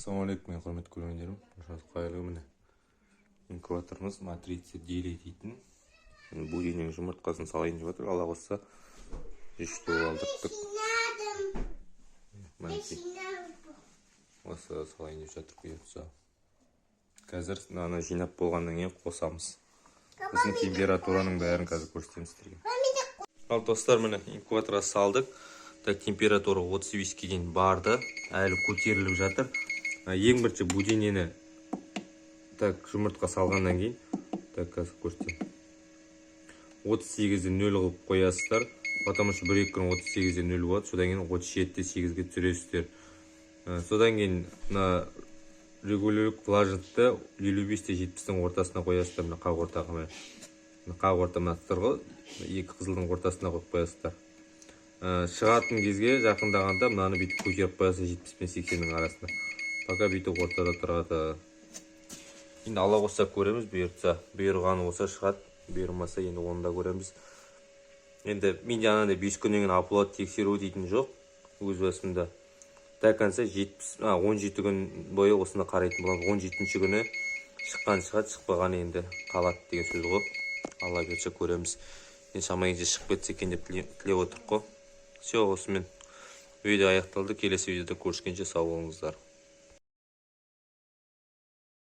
Ассалаумағалейкум, менің құрметті көрермендерім! Қайырлы! Міне, инкубаторымыз Матрица Дели дейтін. Бөдененің жұмыртқасын салайын деп жатыр. Алла қаласа, үш штук алдырттық. Мінекей, осы салайын деп жатыр, бұйыртса. Қазір мынаны жинап болғаннан кейін қосамыз. Сосын температураның бәрін қазір көрсетемін сіздерге. Ал, достар, міне, инкубаторға салдық. Так, температура 35-ке дейін барды, әлі көтеріліп жатыр. Ең бірінші бөденені, так, жұмыртқа салғаннан кейін, так, қазір көрсетемін, 38-де 0 қылып қоясыздар, потому что бір екі күн 38-де 0 болады. Содан кейін 37-де 8-ге түсіресіздер. Содан кейін мына регулировка влажностьті 55 те 70-тің ортасына қоясыздар. Мына қақ ортаға, міне, мына қақ орта, мына тұр ғой, екі қызылдың ортасына қойып қоясыздар. Шығатын кезге жақындағанда мынаны бүйтіп көтеріп қоясыз 70 пен 80-нің арасына. Пока бүйтіп ортада тұрады. Енді Алла қосса, көреміз, бұйыртса. Бұйырғаны болса, шығады, бұйырмаса, енді оны да көреміз. Енді менде анандай 5 күннен кейін оплот тексеру дейтін жоқ өз басымда. До конца 70, 17 күн бойы осыны қарайтын боламыз. 17-күні шыққан шығады, шықпаған енді қалады деген сөз ғой. Алла бұйыртса, көреміз. Енді шама келгенше шығып кетсе екен деп тілеп отырмық қой. Все, осымен видео аяқталды. Келесі видеода көріскенше сау болыңыздар.